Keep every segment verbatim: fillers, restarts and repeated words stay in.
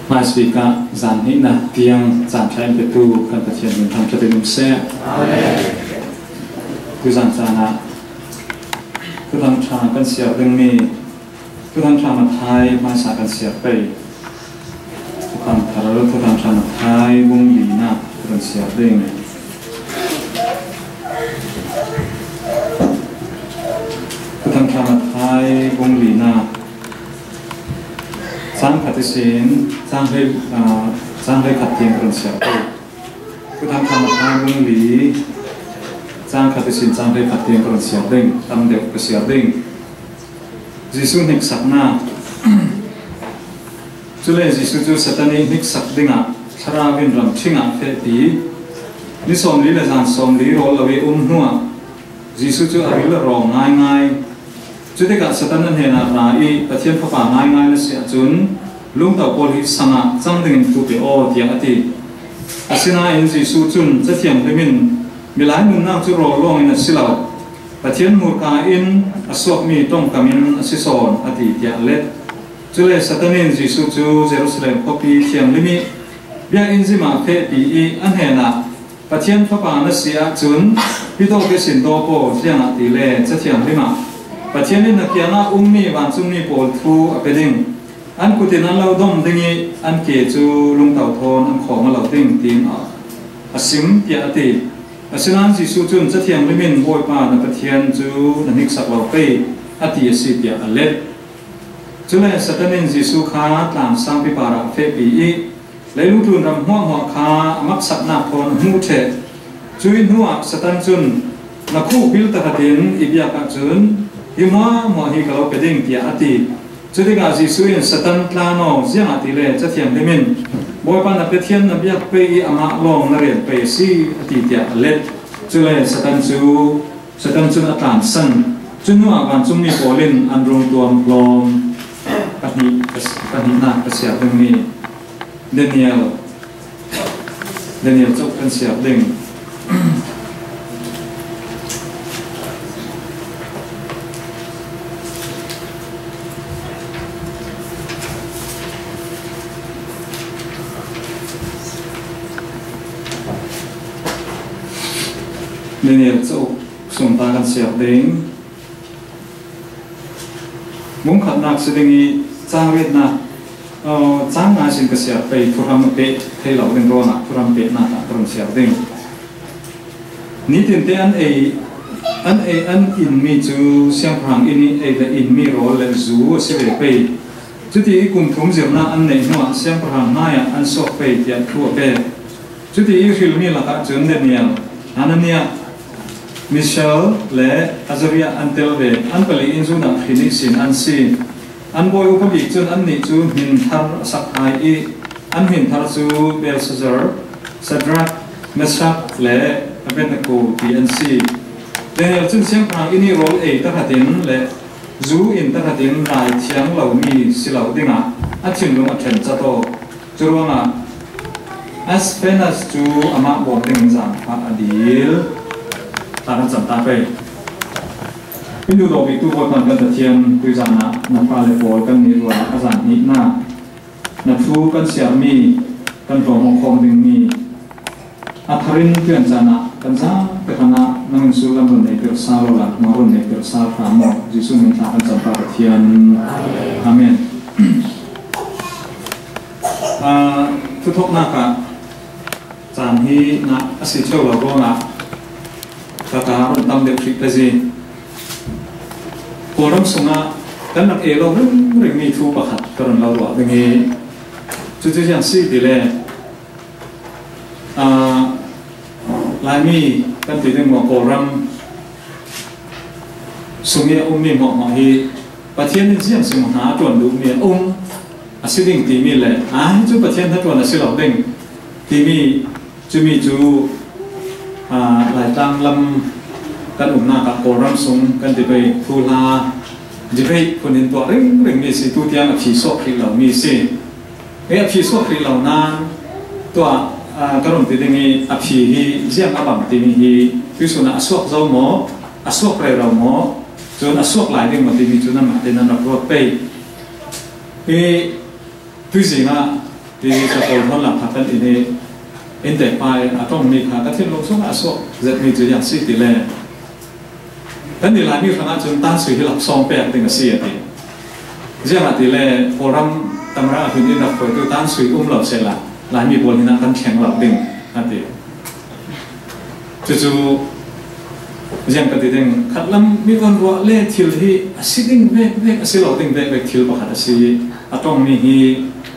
Hmaisabik ah zan hnihna tiang zan ṭha in petu kan Pathian min thangṭhat in um seh. Amen. Tuzan caan ah Thuthang ṭha kan siar dingmi Thuthang ṭha Matthai hmaisa kan siar pei. Thuthang thar Thuthang ṭha Matthai bung lina kan siar ding. Thuthang ṭha Matthai bung lina cang khat ihsin cang hlei, ah, cang hlei khat tiang kan siar pei. Thuthang ṭha Matthai bung li cang khat ihsin cang hlei khat tiang kan siar ding, tam deuh ka siar ding. Jesuh hniksakna. Cule Jesuh cu Satan i hniksak dingah thlarau in ramṭhing ah fehpi. Ni sawmli le zan sawmli rawl lo i um hnuah Jesuh cu a ril a rawng ngaingai. Cutikah Satan a hnenah ra i Pathian Fapa ngaingai na si ahcun lungto pawl hi sang ah cang dingin thu pe aw, tiah a ti. Asinain Jesuh cun Cathiang hlim in milai nunnak cu rawl lawngin a si lo, Pathian hmurka in a suakmi ṭongkam in a si sawn, a ti, tiah a let. Cule Satan in Jesuh cu Jerusalem khuapi thianghlim i biakinn zim ah fehpi i a hnenah, Pathian Fapa na si ahcun hi tawk ihsin dawp aw, ziangahtile Cathiang hlim ah Pathian in na kiangah ummi vancungmi pawl thu a pe ding. An kut in an lo dom ding i an ke cu lungto thawn an khawm a lo ding, tiin a, a sim, tiah a ti. Asinain Jesuh cun Cathiang hlim in Bawipa na Pathian cu na hniksak lo pei, a ti a si, tiah a let. Cule Satan in Jesuh kha tlang sangpi parah a fehpi i leilung tlun ram hmuahhmuah kha a maksaknak thawn a hmuh ṭheh. Cuih hnuah Satan cun, na khuh bil tahratin i biak ahcun hi hmuahhmuah hi ka lo pe ding, tiah a ti. Cutikah Jesuh in, Satan, tlan aw, ziangahtile Cathiang hlim in Bawipa na Pathian na biak pei i amah lawng na rel pei a si, a ti, tiah a let. Cule Satan cu Satan cun a tlansan. Cu hnuah vancungmi pawl in an rung tuam hlawm. Pahnih, pahnihnak ka siar dingmi Daniel, Daniel cu kan siar ding. Daniel cu sung ta kan siar ding. Bung khatnak si ding i cang riatnak, aw, cang nga sin ka siar pei, thuhram a peh thei lo ding ruangah thuhram pehnak ah ka run siar ding. Nitin te an ei, an ei, an inmi cu siangpahrang inn i ei le inmi rawl le zu a si ve pei. Cuti i kum thum zirnak an neih hnuah siangpahrang hmaiah an suak pei, tiah thu a pek. Cuti i hrilmi lakah cun Daniel, Hananiah, Mishael le Azariah an tel ve. An pali in zunah hrin ihsin an si. An bawi upa bik cun annih cu hmin thar a sak hai i an hmin thar cu Belshazzar, Shadrach, Meshach le Abednego ti an si. Daniel cun siangpahrang inn i rawl ei tahratin le zu in tahratin Lai thiang lomi si lo dingah a thinlung a ṭhen cat aw. Curuangah Aspenas cu amah bawm ding zaangfah a dil. Thla kan cam ta pei. Hindu dawh biktu Bawipa kan Pathian, tuizan ah na fale pawl kan nih ruangah a zan hnihnak, na thu kan siarmi, kan hlawm awk khawm dingmi a thar in tuian caan ah kan zate hran ah nang in sullam run nei pirsa lo la, hma run nei pirsa hram aw. Jesuh min thla kan cam pa Pathian. Amen. Ah, thuthawknak ah caan hi nak a si cio lo ruangah ka ka run tam deuh hrih pezi. Kawlram sungah kan rak ei lo ringringmi thu pakhat ka run lo ruah ding i, cucu ziang si ti le, ah, Laimi kan ti ding maw, Kawlram sung i a ummi hmuahhmuah hi Pathian in ziang si maw hna a ṭuan duhmi a um a si ding timi le, aa, hi cu Pathian hnaṭuan a si lo ding timi, cumi cu, aa, Laitlang lam kan umnak ah Kawlram sung kan ti pei, thuhla, debate phun in tuah ringring mi si, tu tiang a phi suak hrih lo mi si. Hi a phi suak hrih lo nain tuah, aa, ka run ti ding i a phi hi ziang a bang timi hi tuisun ah a suak zo maw, a suak rero maw, cun a suak lai ding maw timi cu nanmah te nan rak ruat pei. Hi tuizing ah Hi ka Paul hon lam kha kan in hi, in te pai a tong mi kha ka thinlung sung a suak zet mi cu ziang si ti le, kan ni lai mi hrangah cun tan sui hi lak sawng pek ding a si a ti. Ziangahtile Kawlram tamra a hun in rak phuaitu tan sui um lo sehla, Laimi pawl hinah kan thleng lo ding a ti. Cucu ziang ka ti ding, khatlam mi kan ruah le thil hi a si ding vek vek, a si lo ding vek vek thil pakhat a si. A tongmi hi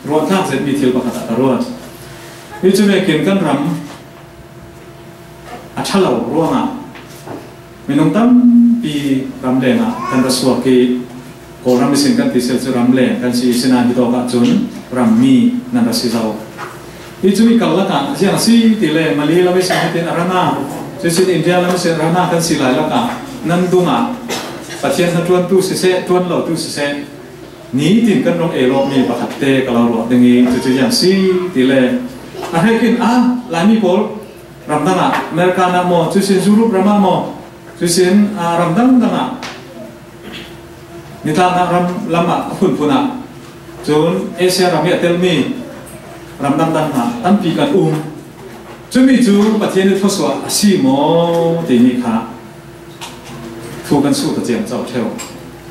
ruah tlak zetmi thil pakhat a ka ruat. Hi cu vekin kan ram a ṭha lo ruangah minung tampi ramleng ah kan ra suak i, Kawlram ihsin kan ti sel cu ramleng kan si, sinain hitawk ah cun rammi nan ra si zo. Hi cu mi kal lakah ziang a si ti le, Mali lam ihsin hitin a ra na, cuihsin India lam ihsin a ra na kan si lai lakah nan dungah Pathian hnaṭuantu siseh, ṭuan lotu siseh, nitin kan rung ei lawkmi pakhat te ka lo ruah ding i, cucu ziang si ti le, a hrekin a Laimi pawl ramdang ah, America ah maw, cuihsin Europe ram ah maw, cuihsin, aa, ramdang dang ah, nitlaknak ram lam ah a phunphun ah, cun Asia ram i a telmi ramdang dang ah tampi kan um. Cumi cu Pathian i thluasuah a si maw timi kha thu kan sut a ciang co ṭheu.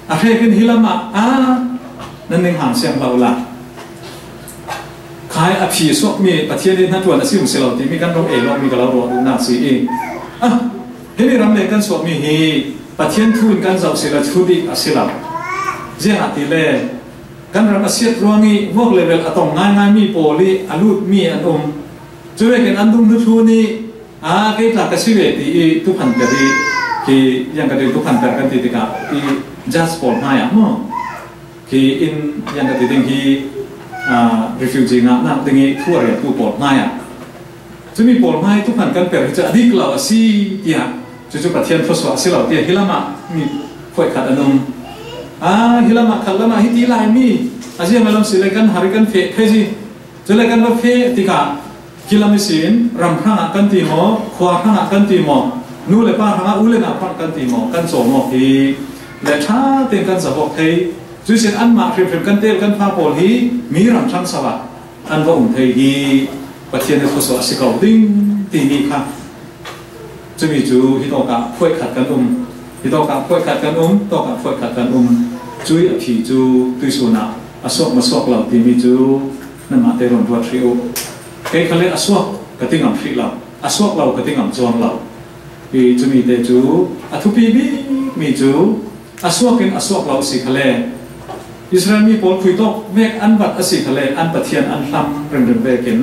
A hrekin hi lam ah, aa, nan ning hang siang hlah uhla. Khai a phi suakmi Pathian i hnaṭuan a si um si lo timi kan rung ei lawkmi ka lo ruah duhnak si i, a, himi ramleng kan suakmi hi Pathian thu in kan zoh si lo, thu dih a si lo. Ziangahtile kan ram a siat ruang i vuak le rel a tong ngaingaimi pawl i a lutmi an um. Cuvekin an dung hnuthlu nih, aa, kei tla ka si ve ti i tuphan per i, khi ziang ka ti, tuphan per kan ti tikah i judge pawl hmai ah maw, khi in ziang ka ti ding hi, aa, refugee ngahnak ding i thu a reltu pawl hmai ah, cumi pawl hmai tuphan kan per hi cu a dik lo a si tiah, cucu Pathian thluasuah a si lo tiah hi lam ah mi phuai khat an um. Aa, hi lam ah, khat lam ah hiti Laimi a ziang a lam si le kan har i kan feh phei si. Cule kan va feh tikah, kilam ihsin ram hrangah kan ti maw, khua hrangah kan ti maw, nu le pa hrangah u le nau hrangah kan ti maw, kan cawm awk hi le ṭha tein kan zoh awk thei. Cuihsin anmah hrimhrim kan tel kan fa pawl hi mi ram ṭhangso ah an va um thei hi Pathian i thluasuah a si ko ding timi kha. Cumi cu hitawkah phuaih khat kan um, hitawkah phuaih khat kan um, tawkah phuaih khat kan um. Cui a phi cu tuihsun ah a suak maw suak lo timi cu nanmah te run ruat hrih uh. Kei khal le a suak ka ti ngam hrih lo, a suak lo ka ti ngam cuang lo. Hi cumi te cu a thupi bikmi cu a suak in a suak lo a si khale, Israel mi pawl khuitawk vek an vat a si khale, an Pathian an hlam ringring vekin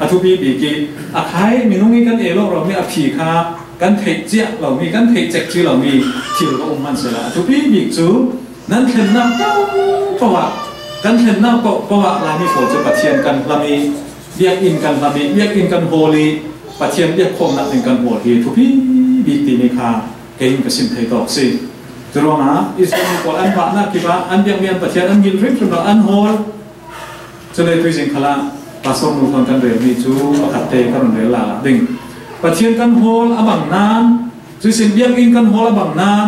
a thupi bik i, a khai minung i kan ei lawk lomi a phi kha kan theih ciah lomi, kan theih cek ci lomi thil ka um hman sehla, a thupi bik cu nan thlennak paohpaoh ah, kan thlennak paohpaoh ah Laimi pawl cu Pathian kan hlam i, biakinn kan hlam i, biakinn kan hawl i, Pathian biakkhawmnak ding kan hawl hi thupi bik timi kha kei in ka sim thei tawk si. Curuangah Israel mi pawl an vahnak kip ah an biakmi an Pathian an ngilh hrimhrim lo, an hawl. Cule tuizing khalah Pastor nu thawn kan relmi cu pakhat te ka run rel lala ding. Pathian kan hawl a bang nain, cuihsin biakinn kan hawl a bang nain,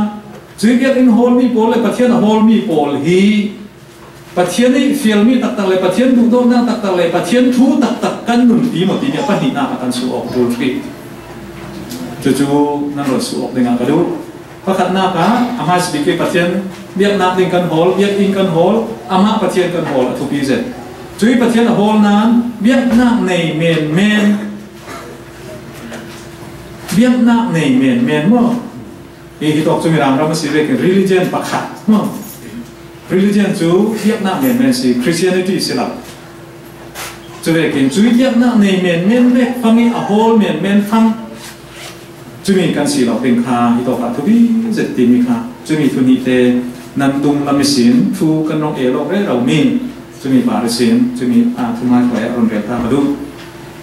cui biakinn hawlmi pawl le Pathian a hawlmi pawl hi Pathian i fialmi taktak le Pathian duhdawtnak taktak le Pathian thu taktak kan nunpi maw timi a pahnihnak a kan suh awk ṭul ṭhih. Cucu nan run suh awk dingah ka duh. Pakhatnak ah a hmaisabik i Pathian biaknak ding kan hawl, biakinn kan hawl, amah Pathian kan hawl a thupi zet. Cui Pathian a hawl nain biaknak nei menmen, biaknak nei menmen maw? Hi hitawk cu Mirang ram a si vekin religion pakhat maw? Religion cu biaknak menmen si, Christianity si lo. Cuvekin cui biaknak nei menmen vek fang i a hawl menmen fang cumi kan si lo ding kha hitawk ah thupi zet timi kha, cumi thu hnih te nan dunglam ihsin thu kan rung ei lawk rero mi, cumi par ihsin cumi, aa, thumai hruai ah run rel ta ka duh.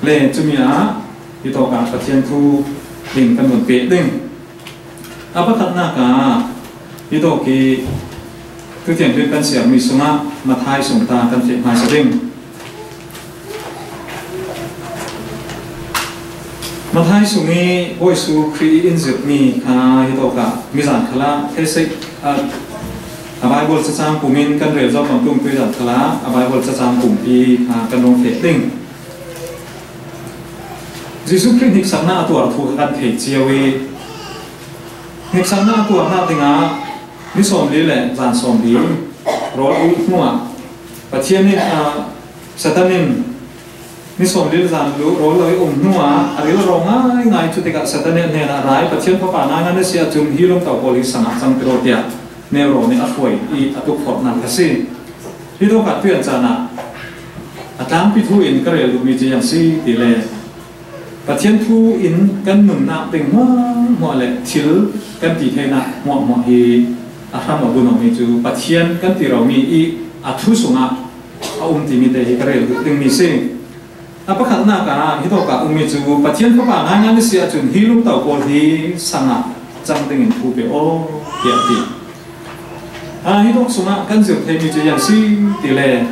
Le cumi ah hitawk ah Pathian thu ding kan run peh ding. A pakhatnak ah hitawk i Thutiang kan siarmi sungah Matthai sung ta kan feh hmaisa ding. Matthai sung i Bawi Jesuh Khrih i in zirhmi kha hitawk ah mizan khalah thesei, ah, A Bible cacang pumin kan rel zo pang tung tui dan khala, a Bible cacang pumpi kha kan rung feh ding. Jesu Khrih hniksakna a tuar thu kha kan thei cio i, hniksakna a tuarna dingah ni sawmli le zan sawmli rawl ulh hnuah Pathian in, a, Satan in ni sawmli le zan lu rawl lo i um hnuah a ril a rawng ngaingai. Cutikah Satan in a hnenah, "Rai, Pathian Fapa ngaingai na si ahcun hi lungto pawl hi sangah cang ti law," tiah neu rawl nih a hruai i a tukforhnak a si. Hi tawkah tuian caan ah a tlangpi thu in ka rel duhmi cu ziang si ti le, Pathian thu in kan nunnak ding hmuahhmuah le thil kan ti theinak hmuahhmuah hi a hram a bunawmi cu Pathian kan ti romi i a thu sungah a um timi te hi ka rel duh dingmi si. A pakhatnak ah hitawk ah ummi cu Pathian Fapa ngaingai na si ahcun hi lungto pawl hi sangah cang dingin thu pe aw, tiah a ti. Aa, hitawk sungah kan zir theimi cu ziang si ti le,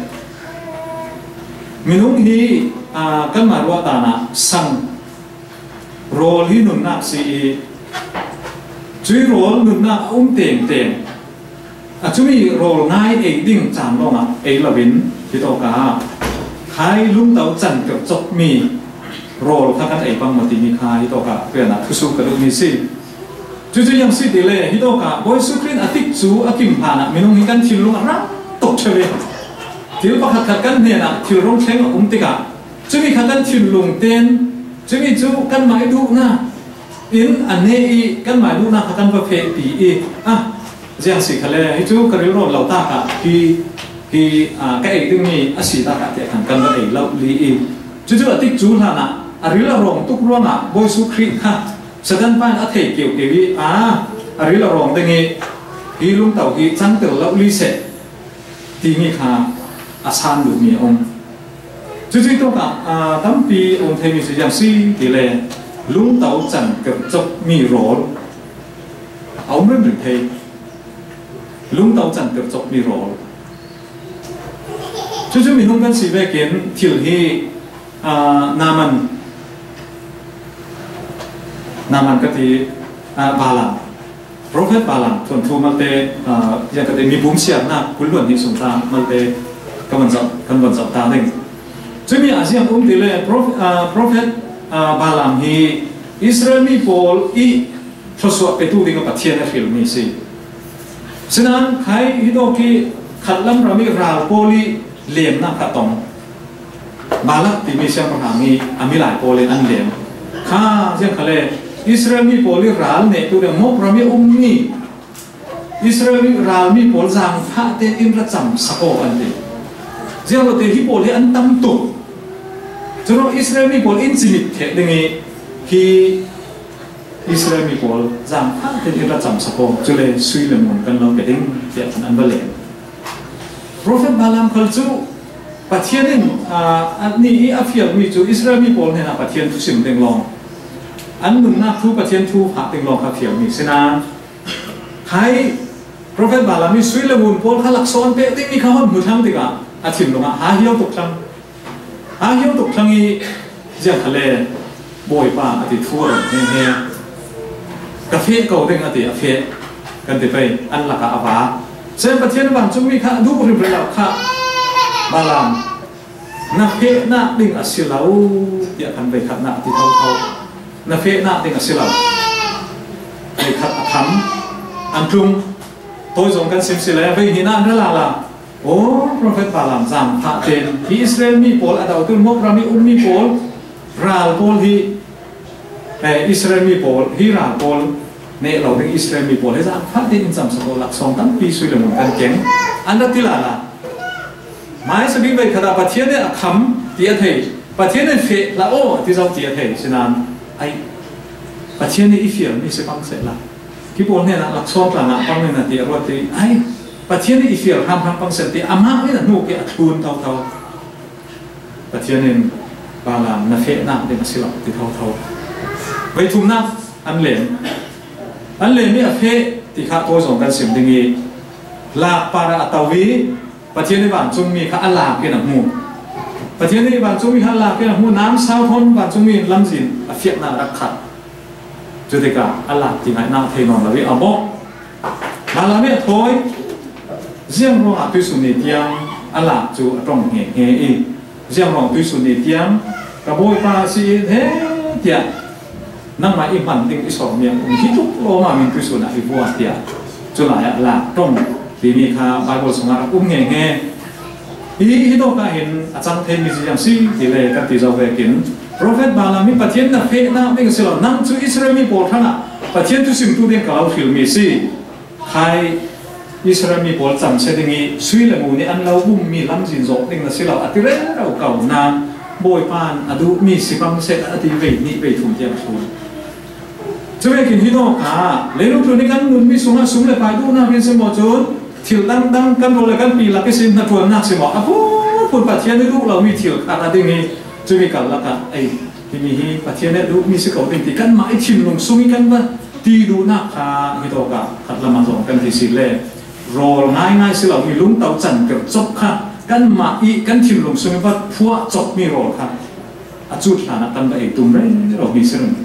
minung hi, aa, kanmah ruahdan ah sang rawl hi nunnak si i, cui rawl nunnak a um tengteng a cumi rawl ngai ei ding caan lawngah ei loin hitawk ah khai lungto canter cawkmi rawl kha kan ei pang maw timi kha hitawk ah rian ah thusuh ka duhmi si. Cucu ziang si ti le, hitawk ah Bawi Jesuh Khrih a tik cu a kim hlan ah minung hi kan thinlung a rak tuk ṭheu i, thil pakhatkhat kan hnenah thil rung thleng a um tikah, cumi kha kan thinlung ten, cumi cu kanmah i duhnak in a neh i kanmah i duhnak kha kan va fehpi i, a, ziang si khale, hi cu ka rilrawn lo takah hi, hi, aa, ka ei dingmi a si takah tiah khan kan va ei lo li i, cucu a tik cu hlanah a ril a rawng tuk ruangah Bawi Jesuh Khrih kha Satan pa in a thei keukeu i, aa, a ril a rawng ding i, hi lungto hi cangter lo li seh timi kha a san duhmi a um. Cucu tawkah, aa, tampi a um theimi cu ziang si ti le, lungto canter cawkmi rawl a um ringring thei. Lungto canter cawkmi rawl. Cucu minung kan si vekin thil hi, aa, Naaman, Naaman ka ti, aa, Balaam, Profet Balaam thuanthu malte, aa, ziang ka ti, mipum siarnak kul luan hnih sung ta malte kan van zoh, kan van zoh ta ding. Cumi ah ziang um ti le, prof-, aa, Profet, aa, Balaam hi Israel mi pawl i thluasuah petu ding a Pathian a hrilmi si. Sinain khai hitawk i khatlam ram i ral pawl i lemnak kha tong. Balak timi siangpahrang i a milai pawl in an lem. Kha ziang khale Israel mi pawl i ral nehtu ding Moab ram i ummi Israel mi ralmi pawl zaangfah tein in ra cam sak aw an ti. Ziang lo te hi pawl hi an tam tuk. Curuang Israel mi pawl in cimit theh ding i hi Israel mi pawl zaangfah tein in ra cam sak aw, cule sui le mun kan lo pe ding, tiah an va lem. Profet Balaam khal cu Pathian in, aa, annih i a fialmi cu Israel mi pawl hnenah Pathian thusim ding lawng, an nunnak thu Pathian thu hah ding lawng kha fialmi sinain, khai Profet Balaam i sui le mun pawl kha laksawng pek dingmi kha hon hmu thlang tikah a thinlung ah ha hiau tuk thlang. Ha hiau tuk thlang i ziang khale Bawipa a ti thu a rem he he. Ka feh ko ding a ti a feh kan ti pei an lakah a va. Sen Pathian vancungmi kha a duh rimrim lo kha Balaam, na fehnak ding a si lo, tiah khan veikhatnak a ti thotho. Na fehnak ding a si lo. Veikhat a tham an tlung. Tawi zong kan sim si le, vei hnih na an ra lala. Aw, Profet Balaam zaangfah tein hi Israel mi pawl a dotu Moab ram i ummi pawl ral pawl hi, eh, Israel mi pawl hi ral pawl neh lo ding Israel mi pawl hi zaangfah tein in camsak aw, laksawng tampi sui le mun kan keng an ra ti lala. Hmaisa bik veikhat ah Pathian nih a kham ti a thei, Pathian nih feh hlah aw a ti zo ti a thei. Sinain ai, Pathian nih i fialmi si pang sehla, hi pawl hnenah laksawng tlang ah pang in a ti a ruat ti ai, Pathian nih i fial hramhram pang seh ti amah in a hnuk i a thlun thotho. Pathian in Balaam na fehnak ding a si lo ti thotho. Vei thumnak an lem, an lem i a feh ti kha tawi zong kan sim ding i, lak par ah a to i Pathian i vancungmi kha a lak in a hmu. Pathian i vancungmi kha a lak in a hmu. Namsau thawn vancungmi in lamzin a fiaknak a rak khat. Cutikah a lak ti ngaihnak thei nawn lo i a bawh. Balaam i a thawi. Ziang ruangah tuisun ni tiang a lak cu a ṭong hngehnge i, ziang ruang tuisun ni tiang ka Bawipa si i he tiah nangmah i hman ding i sawm miang um hi tuk lawmam in tuisun ah i vuah tiah cu lai ah lak ṭong timi kha Baibal sungah rak um hngehnge. Hi, hi tawk ah hin a cang theimi ziang si ti le kan ti zo vekin, Profet Balaam hi Pathian na fehnak ding a si lo, nang cu Israel mi pawl hrangah Pathian thusimtu ding ka lo hrilmi si. Khai Israel mi pawl camsia ding i sui le ngun i an lo ummi lamzin zawh ding na si lo, a ti rero ko nain Bawipa in a duhmi si pang seh a ti vei nih vei thum tiang a ṭhum. Cu vekin hi tawk ah leilung tlun i kan nunmi sungah sum le pai duhnak in si maw cun, thil dangdang kan rawl le kan pi lak i si, hnaṭuannak si maw, a phunphun Pathian i duh lomi thil khat a ding i, cumi karlak ah ei, himi hi Pathian i duhmi si ko ding ti kanmah i thinlung sung i kan va ti duhnak kha hi tawk ah khat lam ah zawn kan ti si le, rawl ngaingai si lomi lungto canter cop kha kanmah i kan thinlung sung i va phuah copmi rawl kha a cut hlan ah kan va ei tum rero mi si ring.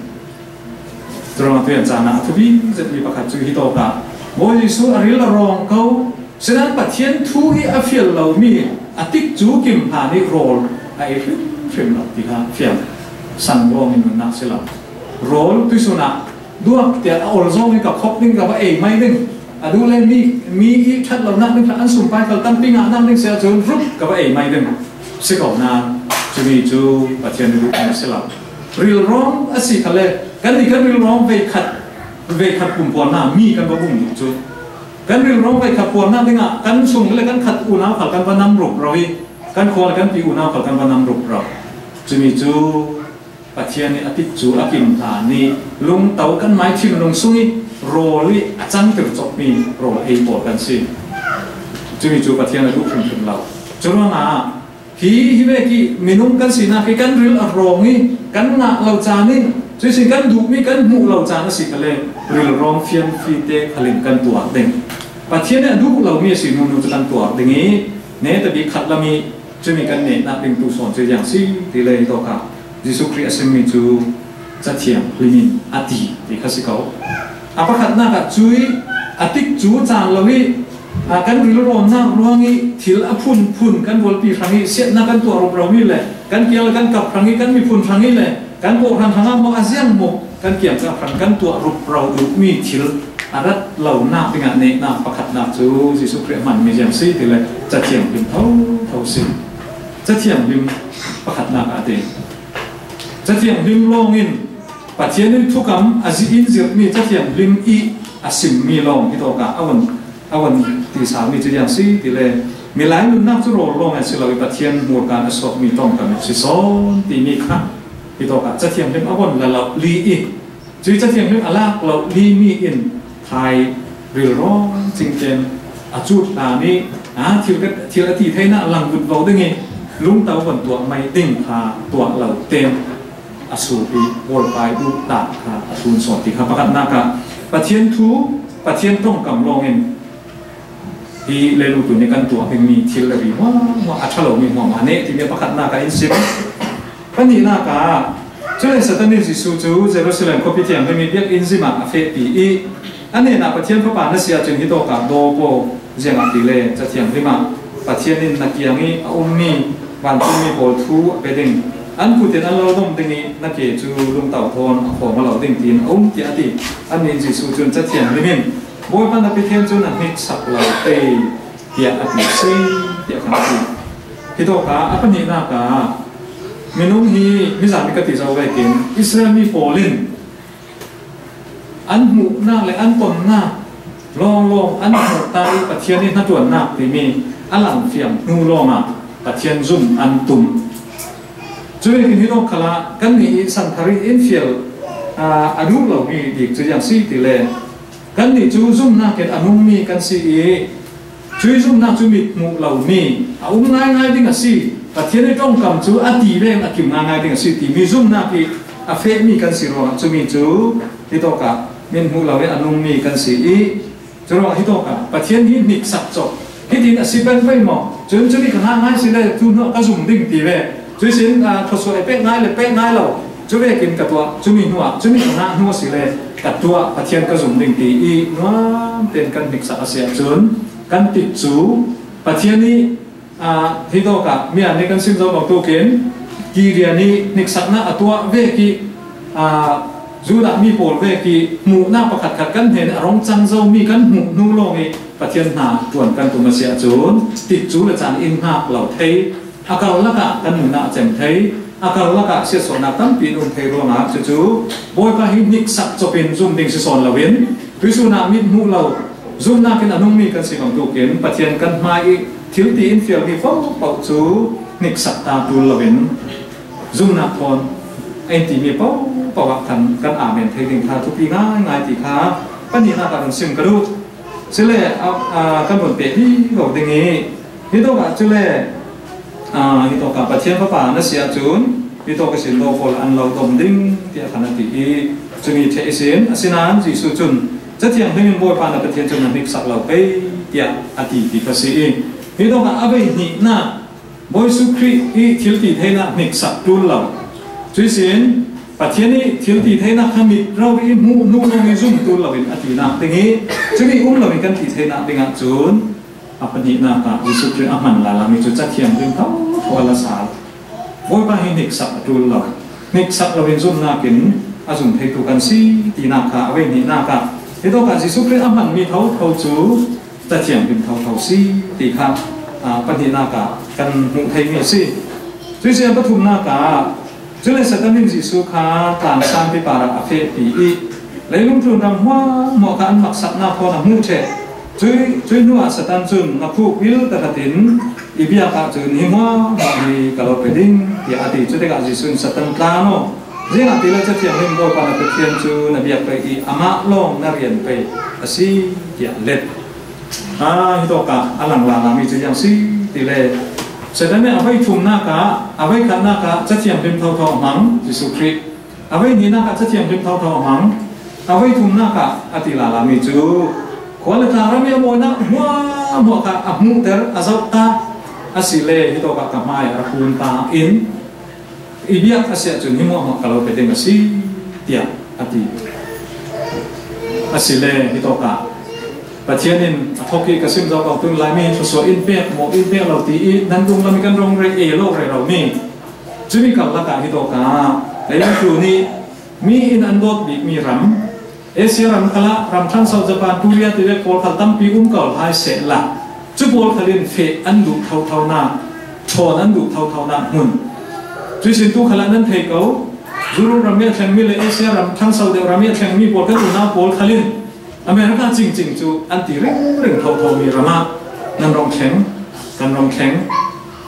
Curuangah tuian caan ah a thupi zetmi pakhat cu hi tawk ah Bawi Jesuh a ril a rawng ko, sinain Pathian thu hi a fial lomi a tikcu kim hlan i rawl a ei hrimhrim lo ti kha fiang san lawng in nunnak si lo. Rawl tuisun ah duak tiah a ol zong i ka khop ding ka va ei mai ding. A duh le mi, mi i ṭhat lonak ding kha an sumpai khal tampi ngahnak ding si ahcun rup ka va ei mai ding. Si ko nain cumi cu Pathian i duhmi a si lo. Rilrawng a si kha le kan nih kan rilrawng veikhat, veikhat pumpuannak mi kan va um duh cu. Kan rilrawng veikhat puannak dingah kan sung le kan khat unau khal kan va nam rukro i kan khua le kan pi unau khal kan va nam rukro. Cumi cu Pathian nih a tikcu a kim hlan i lungto kan mai thinlung sung i rawl i a cangter cawkmi rawl ei pawl kan si. Cumi cu Pathian a duh hrimhrim lo. Curuangah hi, hi vek i minung kan sinak hi kan ril a rawng i kan ngah lo caan in, cuihsin kan duhmi kan hmuh lo caan a si kha le rilrawng fianfi te khal in kan tuar ding. Pathian nih a duh lomi a si hnu hnu cu kan tuar ding i, netabik khat lam i cumi kan nehnak ding tu sawn cu ziang si ti le hi tawk ah Jesuh Khrih a simmi cu Cathiang hlim in a ti ti kha si ko. A pakhatnak ah cui a tikcu caan lo i, aa, kan rilrawmnak ruang i thil a phunphun kan rualpi hrang i siatnak kan tuah rukromi le kan kiang le kan kap hrang i kan miphun hrang i le kan kawhhran hrang ah maw a ziang maw kan kiangkap hrang kan tuah rukro duhmi thil a rat lonak dingah nehnak pakhatnak cu Jesuh Khrih a hmanmi ziang si ti le Cathiang hlim thotho si. Cathiang hlim pakhatnak ah a ti. Cathiang hlim lawng in Pathian in thukam a zih in zirhmi Cathiang hlim i a simmi lawng hi tawk ah a vun, a vun tisami cu ziang si ti le milai nunnak cu rawl lawng a si lo i Pathian hmurka a suakmi ṭongkam a si sawn timi kha hi tawk ah Cathiang hlim a vun la lo li i cui Cathiang hlim a lak lo limi in khai rilrawng cingten a cut hlan i, aa, thil ka, thil a ti theinak langvut vo ding i lungto vun tuah mai ding kha tuah lo ten a suk i Bawipa i duh tak kha a thlun sawn ti kha pakhatnak ah Pathian thu, Pathian ṭongkam lawng in hi leilung tlun i kan tuah dingmi thil le ri hmuahhmuah a ṭha lomi hmuahhmuah a neh timi a pakhatnak ah in sim. Pahnihnak ah cule Satan in Jesuh cu Jerusalem khuapi thianghlim i biakinn zim ah a fehpi i a hnenah Pathian Fapa na si ahcun hi tawk ah dawp aw, ziangahtile Cathiang hlim ah Pathian in na kiang i a ummi vancungmi pawl thu a pe ding, an kut in an lo dom ding i na ke cu lungto thawn a khawm a lo ding tiin a um tiah a ti. Annih in Jesuh cun Cathiang hlim in Bawipa na Pathian cu na hniksak lo pei tiah a ti si tiah khan a ti. Hi tawk ah a pahnihnak ah minung hi mizan ka ti zo vekin Israel mi pawl in an hmuhnak le an tonnak lawnglawng an hmuh ta i Pathian i hnaṭuannak timi a langfiang hnu lawngah Pathian zum an tum. Cuvekin hi tawk khalah kannih i santhar i in fial, aa, a duh lomi bik cu ziang si ti le kannih cu zumhnak in a nungmi kan si i cui zumhnak cu mit hmuh lomi a um ngaingai ding a si. Pathian i ṭongkam cu a ti veng a kim ngaingai ding a si timi zumhnak i a fehmi kan si ruangah cumi cu hi tawk ah mit hmuh lo i a nungmi kan si i curuangah hi tawk ah Pathian hi hniksak cawk hitin a si peng pei maw? Cun cumi ka ngah ngai si le tu hnu ah ka zum ding ti ve. Cuihsin, aa, thluasuah i pek ngai le pek ngai lo. Cuvekin ka tuah, cumi hnu ah, cumi ka ngah hnu a si le ka tuah, Pathian ka zum ding ti i nuam tein kan hniksak a si ahcun Kan tikcu Pathian ih, aa, hitawkah mi an nih kan sim zo bangtukin Gideon ih hniksakna a tuah vek ih, aa, Judah mi pawl vek ih hmuhna pakhatkhat kan hnen a rung cang zomi kan hmuh hnu lawng ih Pathian hna tuan kan tum a si ahcun tikcu le caan in hngak lo thei. A karlakah kan nunnak a cem thei, a karlakah siatsuahnak tampi in um thei ruangah cucu Bawipa hi hniksak copin zum ding si sawn loin tuihsun ah mit hmuh lo zumnak in a nungmi kan si bangtukin Pathian kan hmai ih thil ti in fialmi paohpaoh cu hniksak ta ṭul loin zumnak thawn a in timi paohpaoh ah khan kan amen thei ding kha thupi ngaingai ti kha pahnihnak ah kan sim ka duh. Cule a, a, kan vun peh vivo ding ih hitawkah cule, aa, hitawkah Pathian Fapa na si ahcun hitawk ihsin daw pawl an lo dom ding, tiah khan a ti ih cumi ṭheh ihsin, asinain Jesuh cun, Cathiang hmin in Bawipa na Pathian cu na hniksak lo pei, tiah a ti ti kha si ih hitawkah a vei hnihnak Bawi Jesuh Khrih ih thil ti theinak hniksak ṭul lo. Cuihsin Pathian ih thil ti theinak kha mit rori ih hmuh hnu lawng ih zum ṭul loin a tinak ding ih cumi um loin kan ti theinak dingah cun, a pahnihnak ah Jesuh Khrih a hman lalami cu Cathiang hmin thotho a la sal. Bawipa hi hniksak a ṭul lo. Hniksak loin zumnak in a zum theitu kan si tinak kha a vei hnihnak ah hitawkah Jesuh Khrih a hmanmi thotho cu Cathiang hmin thotho si ti kha, aa, pahnihnak ah kan hmuh theimi a si. Cuih si a pathumnak ah Cule Satan in Jesuh kha tlang sanpi parah a fehpi ih leilung tlun ram hmuahhmuah kha an maksaknak thawn a hmuh ṭheh. Cuih, cuih hnuah Satan cun na khuh pil tahratin i biak ahcun hi hmuahhmuah hi ka lo pe ding, tiah a ti. Cutikah Jesuh in Satan tlan aw, ziangahtile Cathiang hmin Bawipa na Pathian cu na biak pei ih amah lawng na rian pei a si, tiah let. Aa, hitawkah a lang lalami cu ziang si tile, Satan nih a vei thumnak ah, a vei khatnak ah Cathiang hmin thotho a hmang, Jesuh Khrih. A vei hnihnak ah Cathiang hmin thotho a hmang. A vei thumnak ah a ti lalami cu khua le tlang ram ih a mawinak hmuahhmuah kha a hmuhter, a zoh ta. Asile hitawkah ka hmai ah a kun ta in, i biak a si ahcun hi hmuahhmuah ka lo pe ding a si, tiah a ti. Asile hitawkah Pathian in a thawk ih ka sim zo ko tun Laimi thluasuah in pek maw, in pek lo ti ih nan dunglam ih kan rung rei e lo rero mi. Cumi karlak ah hitawkah leilung tlun ih mi in an dawt bikmi ram, Asia ram khal ah ram ṭhangso Japan, Korea ti vek pawl khal tampi um ko hai sehla, cu pawl khal in feh an duh thothonak, ṭhawn an duh thothonak hmun. Cuihsin tu khal ah nan thei ko, Europe ram ih a thlengmi le Asia ram ṭhangso deuh ram ih a thlengmi pawl kan unau pawl khal in America cingcing cu an ti ringring thothomi ram ah nan rung thleng, kan rung thleng.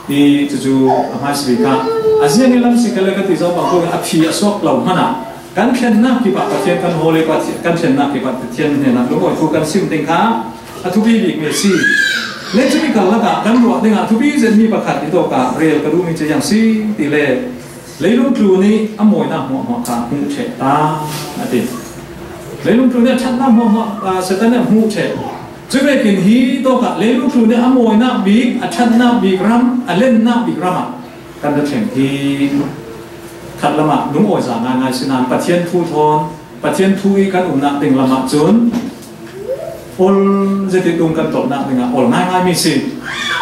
Hi cucu a hmaisa bik ah a ziang ih lam si ka le ka ti zo bang ko a phi a suak lo hmanh ah kan thlennak kip ah Pathian kan hawl ih Pathian, kan thlennak kip ah Pathian hnenah lungawi thu kan sim ding kha a thupi bikmi a si. Le cumi karlak ah kan ruah dingah thupi zetmi pakhat i tawk ah rel ka duhmi cu ziang si ti le, leilung tlun ih a mawinak hmuahhmuah kha hmuh ṭheh ta, a ti. Leilung tlun ih a ṭhatnak hmuahhmuah, aa, Satan nih a hmuh ṭheh. Cuvekin hi tawkah leilung tlun ih a mawinak bik, a ṭhatnak bik ram, a lennak bik ram ah kan ra thleng hi. Khatlam ah lungawi za ngaingai si nain Pathian thu thawn, Pathian thu ih kan umnak ding lam ahcun ol zetin tung kan tolhnak dingah ol ngaingaimi si.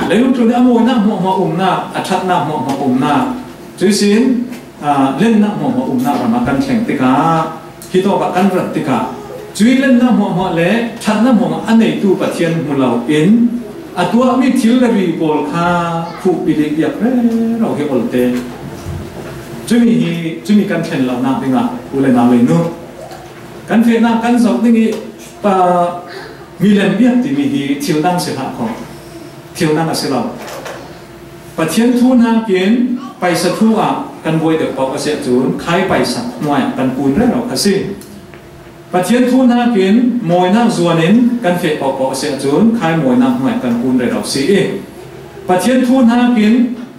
Leilung tlun ih a mawinak hmuahhmuah umnak, a ṭhatnak hmuahhmuah umnak, cuihsin, aa, lennak hmuahhmuah umnak ram ah kan thleng tikah, hitawk ah kan rat tikah, cuih lennak hmuahhmuah le ṭhatnak hmuahhmuah a neitu Pathian hmu lo in a tuahmi thil le ri pawl kha khuh pilih biak rero hi olte. Cumi hi, cumi kan thlen lonak dingah u le nau le nu, kan fehnak kan zoh ding ih pa, milem biak timi hi thil dang si hlah kho. Thil dang a si lo. Pathian thu hnakin paisa thu ah kan buai deuh paoh a si ahcun khai paisa hnuai ah kan kun rero kha si. Pathian thu hnakin mawinak zuan in kan feh paohpaoh a si ahcun khai mawinak hnuai ah kan kun rero si ih, Pathian thu hnakin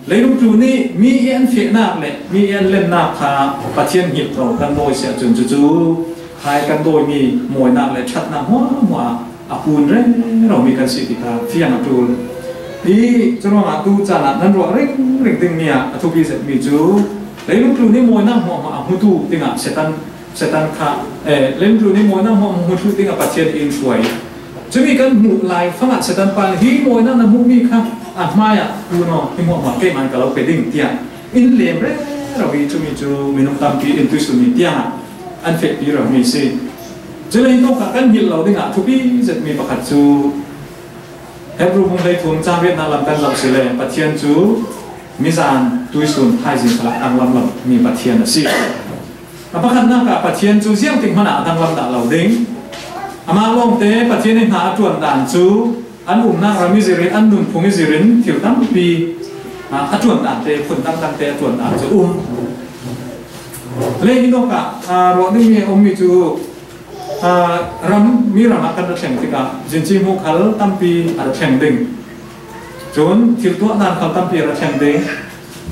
leilung tlun ih mi ih an fehnak le mi ih an lennak kha Pathian hngilh ko kan dawi si ahcun cucu khai kan dawimi mawinak le ṭhatnak hmuahhmuah ah a kun reromi kan si ti kha fiang a ṭul. Hi curuangah tu caan ah nan ruah ringring dingmi ah a thupi zetmi cu leilung tlun ih mawinak hmuahhmuah a hmutu dingah Satan, Satan kha, eh, leilung tlun ih mawinak hmuahhmuah hmutu dingah Pathian in hruai. Cumi kan hmuh lai fangah Satan pa hi mawina na hmuhmi kha a hmaiah un aw, hi hmuahhmuah keimah ka lo pe ding tiah in lem rero hi. Cumi cu minung tampi in tuisun mi tiangah an fehpi rero mi si. Cule hi tawkah kan hngilh lo dingah thupi zetmi pakhat cu Hebru bung hleithum cang riatnak lam kan zoh si le Pathian cu mizan tuisun thaizing khalah tanglam lo mi Pathian a si. A pakhatnak ah Pathian cu ziangtik hmanh ah a danglam dah lo ding. Amah lawngte Pathian i hna a ṭuan dan cu an umnak ram i zirin, an nunphung i zirin thil tampi, ah, a ṭuan dan te, phun dangdang te a ṭuan dan cu um. Le hi tawkah, ah, ruah dingmi a ummi cu, ah, ram, mi ram ah kan ra thleng tikah zinci hmuh khal tampi a ra thleng ding. Cun thil tuah dan khal tampi a ra thleng ding.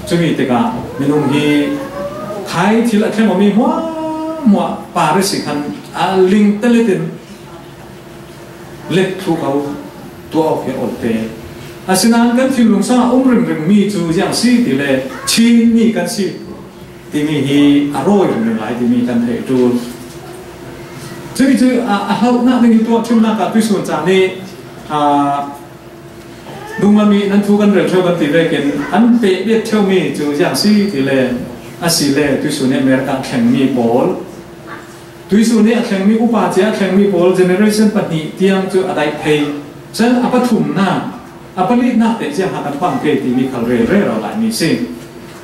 Cumi tikah minung hi khai thil a thleng awmi hmuahhmuah par a si khan a ling telit in let thlu ko tuah awk hi a ol te. Asinain kan thinlung sangah um ringring mi cu ziang si ti le Chin mi kan si timi hi a rawi ringring lai timi kan theih ṭul. Cumi cu a, a hlohnak ding hi tuah ṭhimnak ah tuisun caan nih, aa, dunglam i nan thu kan rel ṭheu kan ti vekin an pehpiak ṭheumi cu ziang si ti le, a si le tuisun i America a thlengmi pawl, tuisun i a thlengmi upa cia a thlengmi pawl generation pahnih tiang cu a daih phei. Cun a pathumnak, a palinak te ziang ha kan pang ke timi khal rel rero laimi si.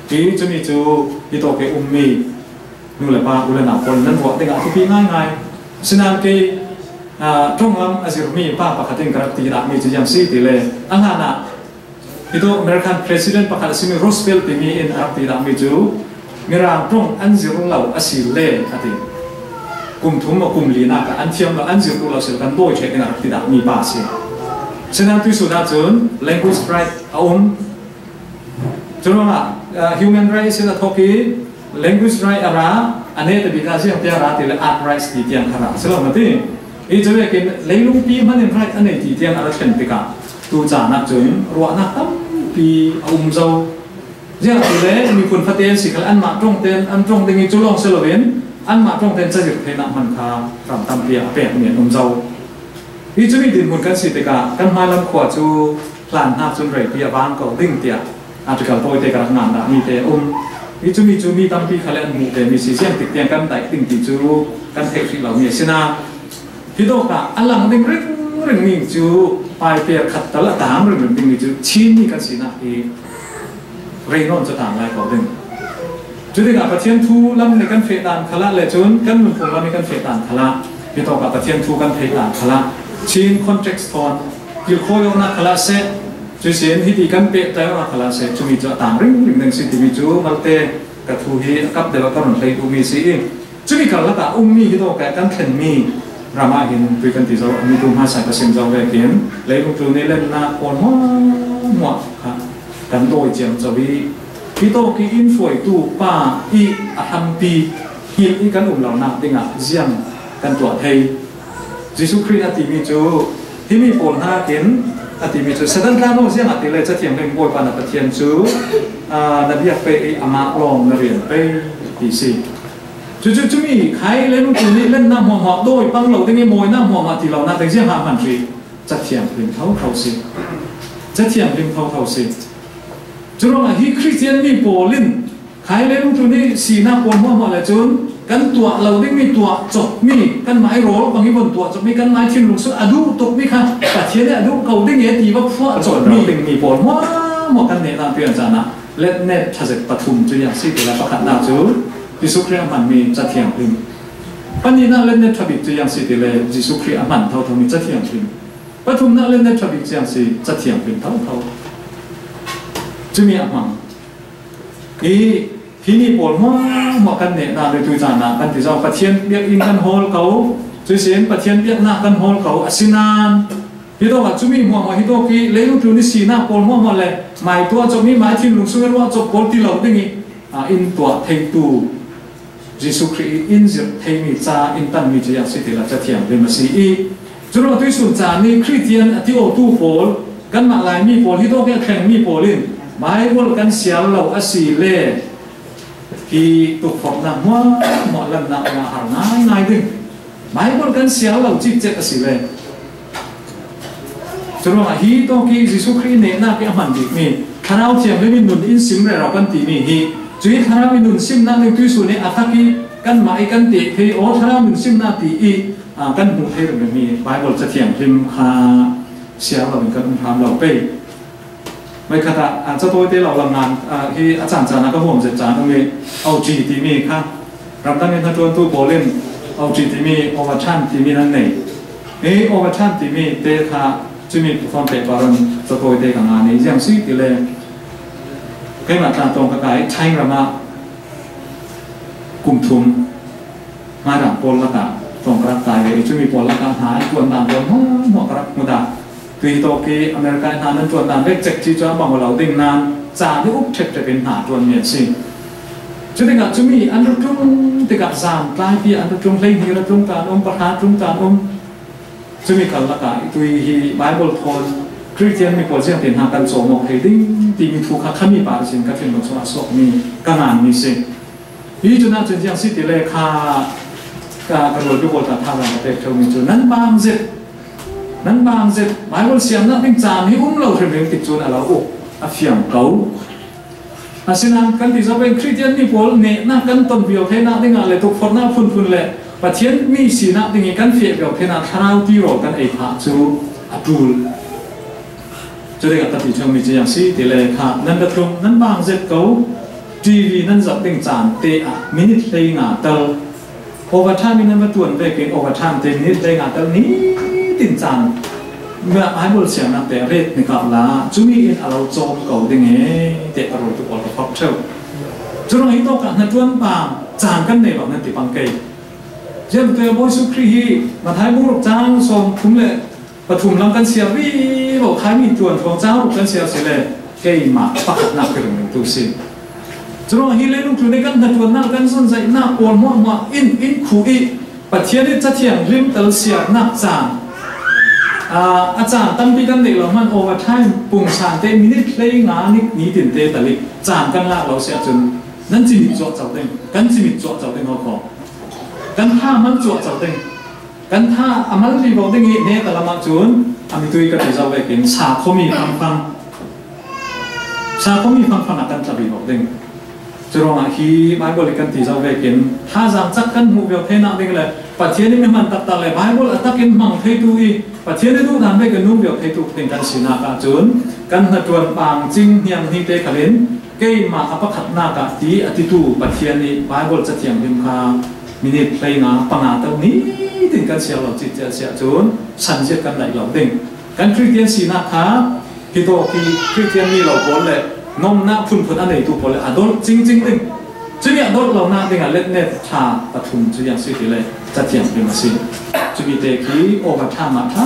Ti cumi cu hi tawk i ummi nu le pa, u le nau pawl nan ruah dingah a thupi ngaingai. Sinain kei, aa, ṭonglam a zirmi pa pakhat in ka rak ti dahmi cu ziang si ti le, a hlanah hi tawk American president pakhat a simi Roosevelt timi in a rak ti dahmi cu Mirang ṭong an zir lo a si le a ti. Kum thum a kum linak ah an thiam lo, an zir lo si le kan dawi ṭheh dingah a rak ti dahmi pa a si. Sinain tuisun ahcun language right a um. Curuangah, ah, human rights in a thawk i language right a ra, a neta bik ah ziang tiang ra ti le art rights ti tiang kha ra si lo na ti. I cu vekin leilungpi hmanh in right a nei ti tiang a ra thlen tikah tu caan ah cun ruahnak tampi a um zo. Ziang ti le miphun fate an si khal anmah ṭong tein an ṭong ding i cu lawng si loin anmah ṭong tein cazir theinak hman kha ram tampi ah a pekmi an um zo. Hi cumi dinhmun kan si tikah kan hmailam khua cu hlan hna cun reipi a vang ko ding tiah article tawite ka rak ngan dahmi te a um. Hi cumi cu mi tampi khal an hmuh ve mi si, ziangtik tiang kan daih ding ti cu kan theih hrih lomi a si. Nain hi tawkah a lang ding ringring mi cu paipek khat tal a tam ringring dingmi cu Chin mi kan sinak hi rei nawn cu a tam lai ko ding. Cu tikah Pathian thu lam nih kan feh dan khalah le cun kan nunphung lam nih kan feh dan khalah, hi tawkah Pathian thu kan theih dan khalah, Chin context thawn kilkhawi awknak khalah seh, cuihsin hiti kan pehtlai awknak khalah seh, cumi cu a tam ringring ding si timi cu malte ka thu hi a kap deuh ah ka run hlei duhmi si i, cumi karlak ah ummi hi tawk ah kan thlenmi ram ah hin tui kan ti zo, a mi tu hmaisa ka sim zo vekin leilung tlun i lennak pawl hmuahhmuah kha kan dawi ciamco i, hi tawk i in hruaitu pa i a hrampi hngilh i kan um lonak dingah ziang kan tuah thei. Jesuh Khrih a timi cu himi pawl hnakin a timi cu Satan tla no ziang a ti le Cathiang Hlim Bawipa na Pathian cu, aa, na biak pei i amah lawng na rian pei ti si. Cucu cumi khai leilung tlun i lennak hmuahhmuah dawi pang lo ding i mawinak hmuahhmuah ti lonak ding ziang ha hman hrih Cathiang Hlim thotho si. Cathiang Hlim thotho si. Curuangah hi Khristian mi pawl in khai leilung tlun i sinak pawl hmuahhmuah le cun kan tuah lo dingmi tuah copmi, kanmah i rawl bang i von tuah copmi, kanmah i thinlung sung a duh tukmi kha Pathian i a duh ko ding e ti va phuah copmi dingmi pawl hmuahhmuah kan nehnak pian caan ah letnet ṭha zet pathum cu ziang si ti le pakhatnak cu Jesuh Khrih a hmanmi Cathiang Hlim. Pahnihnak letnet ṭha bik cu ziang si ti le Jesuh Khrih a hman thothomi Cathiang Hlim. Pathumnak letnet ṭha bik ziang si Cathiang Hlim thotho. Cumi a hmang. I, himi pawl hmuahhmuah kan nehnak le tui caan ah kan ti zong Pathian biakinn kan hawl ko, cuihsin Pathian biaknak kan hawl ko, asinain hi tawk ah cumi hmuahhmuah hi tawk i leilung tlun i sinak pawl hmuahhmuah le mai tuah copmi, mai thinlung sung i ruah cop pawl ti lo ding i, aa, in tuah theitu Jesuh Khrih i in zirh theimi ca in tanmi cu ziang si ti le Cathiang Hlim a si i, curuangah tuihsun caan i Khristian a ti awtu pawl, kanmah Laimi pawl, hi tawk i a thlengmi pawl in Baibal kan siar lo a si le hi tukforhnak hmuahhmuah lannak ah har ngaingai ding. Baibal kan siar lo cikcek a si le Curuangah hi tawk hi Jesuh Khrih nehnak hi a hman bikmi Thlarau Thianghlim in nun in sim rero kan timi hi, cuih Thlarau in nun simnak nih tuihsun hi a thak hi kanmah i kan teh thei aw, Thlarau nun simnak ti i, aa, kan hmuh thei ringringmi Bible Cathianghlim kha siar loin kan um hram lo pei. Voikhatah, aa, catawite lo langan, aa, hi a caan caan ah ka huam zet caan um i, O G timi kha ramdang in hnaṭuantu pawl in O G timi, overtime timi nan nei. Hi overtime timi te kha cumi perform pek paron catawite ka ngan i, ziang si ti le keimah tla tawng ka kai Thai ram ah kum thum hmairang pawl lakah tawng ka rak kai ve i, cumi pawl lakah hna an ṭuan dan pawl hmuahhmuah ka rak hmu dah. Tui tawk i America i hna nan ṭuan dan vek cek ci cu a bang aw lo ding nan caan i uk ṭhepṭhep in hna ṭuanmi an si. Cutikah cumi an ra tlung tikah zan tlaipi an ra tlung, hleihnih ra tlung ta an um, pahra tlung ta an um. Cumi kal lakah i tui hi Bible thawn Khristian mi pawl ziangtin hna kan cawm awk thei ding timi thu kha khami pah sin ka thinlung chungah a suakmi ka nganmi si. Hi cun ah cun ziang si ti le kha ka, ka rualpi pawl ta thazaang ka pek ṭheumi cu nan bang zet, nan bang zet, Bible siarnak ding caan hi um lo hrimhrim tik cun a lo uk a fiang ko. Asinain kan ti zong pen Khristian mi pawl nehnak kan ton viau theinak dingah le tukforhnak phunphun le Pathian mi sinak ding i kan feh viau theinak thlarau tirawl kan ei phah cu a ṭul. Cutikah ka ti ṭheumi cu ziang si ti le kha nan ra tlung, nan bang zet ko, T V nan zoh ding caan te ah minit hleinga tal, overtime in nan va ṭuan vekin overtime te minit hleinga tal nitin caan Bible siarnak te ret hnik ah la, cumi in a lo cawm ko ding e, tiah ka rualtu pawl ka forh ṭheu. Curuang hi tawkah hnaṭuan bang caan kan nei bang nan ti pang kei. Ziangte Bawi Jesuh Khrih hi Matthai bung ruk cang sawm thum le pathum lam kan siar vivo, Khaimi ṭuan hrawng cang ruk kan siar si le keimah pakhatnak ka ringringtu si. Curuang hi leilung tlun i kan hnaṭuannak, kan zunzaihnak pawl hmuahhmuah in, in khuh i Pathian i Cathianghlim tal siarnak caan, aa, a caan tampi kan neih lo hmanh, overtime pungsan te minit hleinga nik nitin te tal i caan kan lak lo si ahcun nan cimit cuahco ding, kan cimit cuahco ding hawkhaw, kan tha hman cuahco ding. Kan tha a mal vivo ding i hne ka lam ahcun a mitui ka ti zo vekin sa khuami fangfang, sa khuami fangfang ah kan tla vivo ding. Curuangah hi Bible i kan ti zo vekin thazaang cak kan hmuh viau theinak ding le Pathian i mi hman taktak le Bible a tak in hmang theitu i Pathian i duhdan ve kan nung viau theitu ding kan sinak ahcun kan hnaṭuan pang cing hniang hni te khal in keimah a pakhatnak ah ti a titu Pathian i Bible Cathianghlim kha minit hleinga panga tal nitin kan siar lo cih cia si ahcun sanziat kan laih lo ding. Kan Khristian sinak kha hi tawk hi Khristian mi lo pawl le nomnak phunphun a neitu pawl le a dolh cingcing ding. Cumi a dolh lonak dingah letnet ṭha pathum cu ziang si ti le Cathianghlim a si. Cumi te khi overtime ah ṭha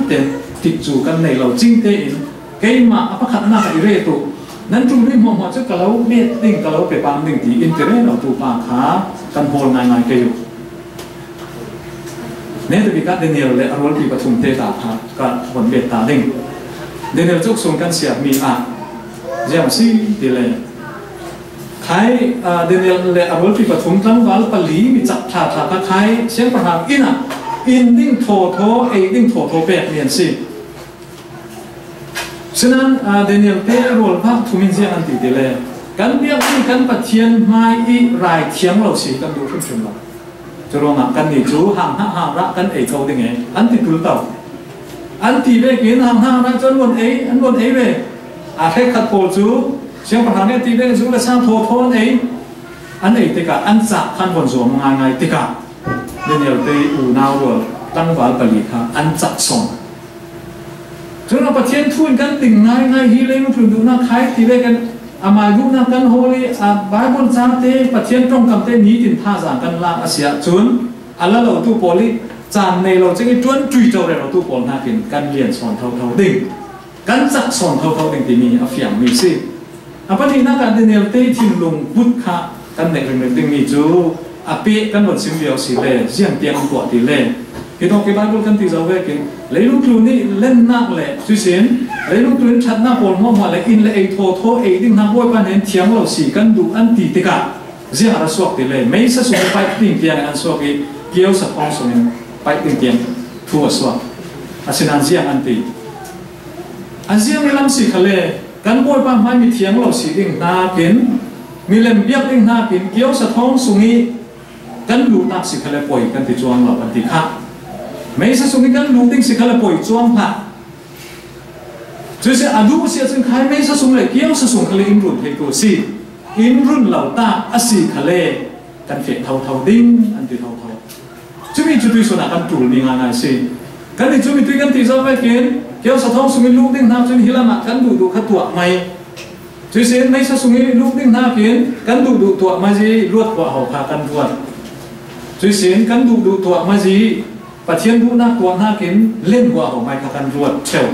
ten tikcu kan nei lo cing tein keimah a pakhatnak ah i ret uh. Nan ṭulmi hmuahhmuah cu ka lo met ding, ka lo pe pang ding tiin ti rero tu pa kha kan hawl ngaingai kei uh. Netabik ah Daniel le a rualpi pathum te ta kha ka von bet ta ding. Daniel cuk sung kan siarmi ah ziang si ti le khai, aa, Daniel le a rualpi pathum tlangval pali mi cak ṭha ṭha kha khai siangpahrang inn ah inn ding thawthaw, ei ding thawthaw pekmi an si. Sinain, aa, Daniel te rualpa thum in ziang an ti ti le, kan biakmi kan Pathian hmai i rai thiang lo si kan duh hrimhrim lo. Curuangah kannih cu hang hna hang rah kan ei ko ding e, an ti ṭul to. An ti vekin hang hna hang rah cu an von ei, an von ei ve. Aa, hrekkhat pawl cu siangpahrang nih a ti vekin zu le sang thawthaw an ei. An ei tikah an cah khan von zuam ngaingai tikah Daniel te unau rual tlangval pali kha an cah sawn. Cun a Pathian thu in kan ding ngaingai hi leilung tlun duhnak khai ti vekin amai duhnak kan hawl i, a Bible ca te Pathian ṭongkam te nitin thazaang kan lak a si ahcun a la lo tu pawl i caan nei lo cing i ṭuan ṭui co rero tu pawl hnakin kan lian sawn thotho ding, kan cak sawn thotho ding timi a fiangmi si. A pahnihnak ah Daniel te thinlung put kha kan neih ringring dingmi cu a peh kan von sim viau si le ziang tiang an tuah ti le. Hi tawk i Bible kan ti zo vekin leilung tlun i lennak le cuisin leilung tlun ṭhatnak pawl hmuahhmuah le inn le ei thawthaw ei ding hna Bawipa hnen thiang lo si kan duh an ti tikah ziang a ra suak ti le. Meisa sung i paih ding tiang an suak i kio saphawng sung in paih ding tiang thu a suak. Asinain ziang an ti. A ziang i lam si khale, kan Bawipa hmai mithiang lo si ding hnakin, milem biak ding hnakin, kiosa thawng sung i kan luhtak si khale poi kan ti cuang lo kan ti kha. Meisa sung i kan luh ding si khale poi cuang hlah. Cusi a duh si a cun khai meisa sung le kiosa sung khale in run thei tu si. In run lo tak a si khale kan feh thotho ding an ti thotho. Cumi cu tuisun ah kan tul mi ngaingai si. Kan i cumi tui kan ti zo vekin kiosa thawng sung i luh ding hna cun hi lam ah kan duhduh kha tuah mai. Cuisin meisa sung i luh ding hnakin kan duhduh tuah mai zi luat huah ho kha kan ruat. Cuisin kan duhduh tuah mai zi Pathian duhnak tuah hnakin len huah ho mai kha kan ruat cheu.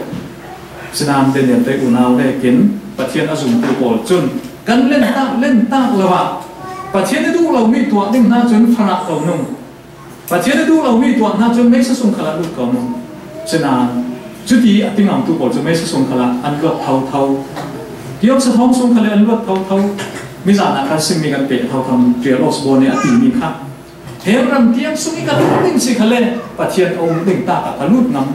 Sinan Daniel te unau vekin Pathian a zumtu pawl cun kan len tak, len tak lo ah Pathian i duh lomi tuah ding hna cun farah ko nung. Pathian i duh lomi tuah hna cun meisa sung khalah lut ko nung. Sinan cuti a tingamtu pawl cu meisa sung khalah an luat thotho. Kiosa thawng sung khalah an luat thotho. Mizan ah kan simmi kan peh thotho, Ṭial Osborne nih a timi kha. He ram tiang sung i kan um ding si khale Pathian a um ding tak ah ka lut ngam.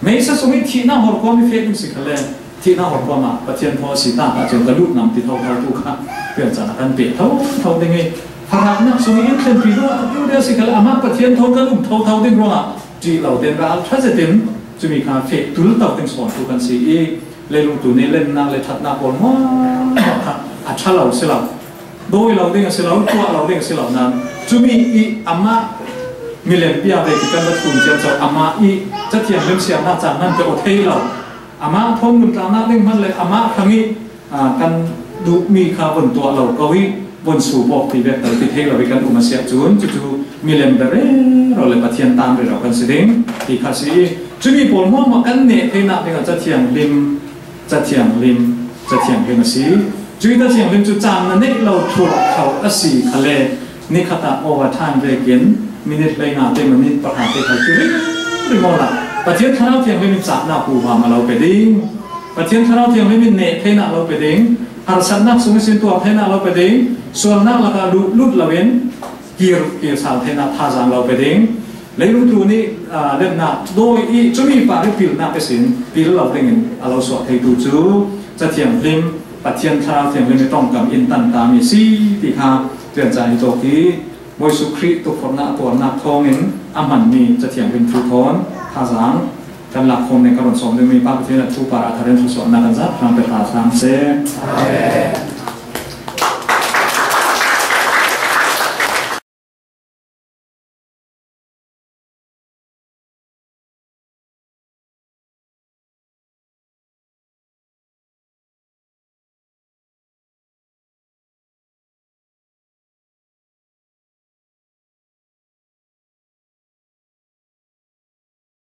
Meisa sung i thihnak horkuam i feh ding si khale thihnak horkuam ah Pathian thaw a si tak ah cun ka lut ngam ti thotho tu kha pian caan ah kan peh thotho ding i farahnak sung i in thlenpi deuh a tuk deuh si khale amah Pathian thaw kan um thotho ding ruangah ṭih lo tein ral ṭha zetin cumi kha feh tul to ding sawn tu kan si i leilung tu nih lennak le ṭhatnak pawl hmuahhmuah kha a ṭha lo si lo. Dawi lo ding a si lo, tuah lo ding a si lo nan. Cumi i amah milem pia ve ti kan va thum ciam co, amah i Cathiang lim siarnak caan hman pe aw thei lo. Amah thawn nuntlangnak ding hman le amah hrang i, aa, kan duhmi kha vun tuah lo ko i vun su pawk ti vek tal ti thei lo i kan um a si ahcun cucu milem berero le Pathian tan rero kan si ding ti kha si i cumi pawl hmuahhmuah kan neh theinak ding a Cathiang lim Cathiang lim, Cathiang lim a si. Cui Cathiang lim cu caan na neih lo thurh kho a si khale, nikhat ah overtime vekin minute hleinga te, minute pahra te kho ti ringring awla Pathian Thlarau Thianghlim in cahnak huham a lo pe ding. Pathian Thlarau Thianghlim in neh theinak lo pe ding. Harsatnak sung ihsin tuar theinak lo pe ding. Sualnak lakah luh lut loin kir, kir sal theinak thazaang lo pe ding. Leilung tu nih, aa, lennak dawi i cumi par i pilnak ihsin pil lo dingin a lo suah theitu cu Cathiang hlim, Pathian Thlarau Thianghlim i ṭongkam in tantami si ti kha rian caan i tawk i Bawi Jesuh Khrih tukforhnak a tuarnak thawngin a hmanmi Cathiang hlim thu thawn thazaang kan lak khawm ning ka run sawm dingmi Pa Pathian a thu par a thar in thluasuahnak kan zat hrang pe hna hram seh. Amen.